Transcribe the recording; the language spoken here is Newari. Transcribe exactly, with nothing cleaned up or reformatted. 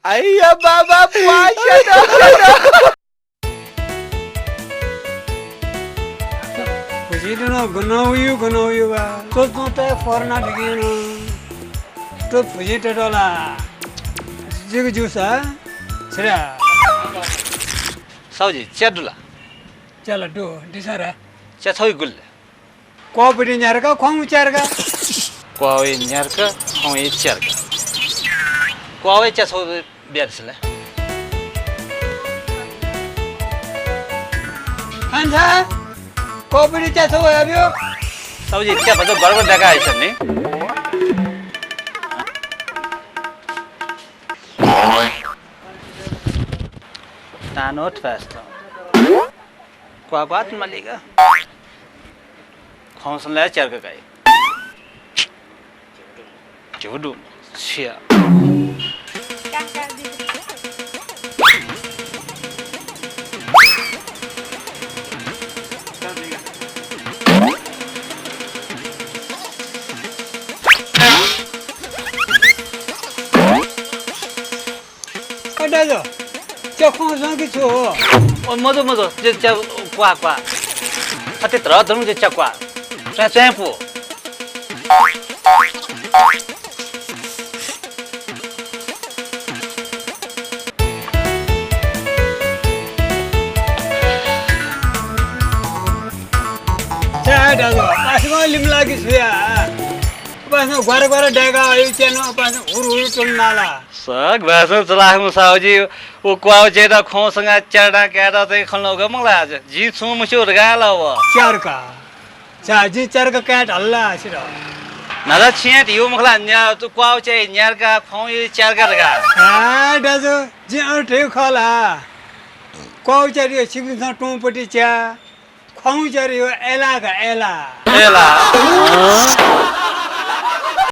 अय्या बाबा, प्वाः स्यन, स्यन। भुजिं नं गनं वयु, गनं वयु बा। च्वच्वंतय् पहरा यानादीगु नं। थ्व भुजिं तयेत ला। जिगु जूसा, छ्या। साहुजी, च्या दु ला? च्या ला दु, दिसँ रा। च्या छगू गुलि? क्वाःपट्टि न्यार्का, ख्वाउँइ च्यार्का। क्वाःइ न्यार्का, ख्वाउँइ च्यार्का। क्वाःइ च्या छगू बियादिसँ ला। कान्छा, क्वाःपट्टि च्या छगू हयाब्यु। साहुजी, च्या भचा बराबर दय्‌का हइसा नि। तानो थ्वास्त। क्वाः क्वाः तुं मालीगु। ख्वाउँसं ला च्यार्का काइ। झिगू दु। छ्या। अ, दाजु, च्या ख्वाउँसं कि छु हो? ओ, मजू, मजू, च्या, च्या क्वाः, क्वाः। अथे धरधरुं च्या क्वाः। च्वाँय्, च्वाँय् पु। च्या दाजु, पासां लिमलाः कि छु या? पासां ग्वारा ग्वारा दय्‌का अयु च्यान्हु, पासां हुरु हुरु तुं नाला। सक भासं चलाखम्ह साहुजी, व क्वाःउ च्यायात ख्वाउँसं च्यार्का कायेत चाहिँ खँ ल्हानागु मखु ला। जिं छुं मस्यू धकाः ला व। च्यार्का? चा, जिं च्यार्का काये धाल ला सिर। न्हाचा छिं धयागु मखु ला, न्या, थ्व क्वाःउ च्याया न्यार्का, ख्वाउँया च्यार्का धकाः। आ, दाजु, जिं अथे धयागु खः ला। क्वाःउ च्याया छिकपिन्सं तुंपट्टि च्या, ख्वाउँउ च्याया अय्‌लाः का, अय्‌लाः। अय्‌लाः। अँ।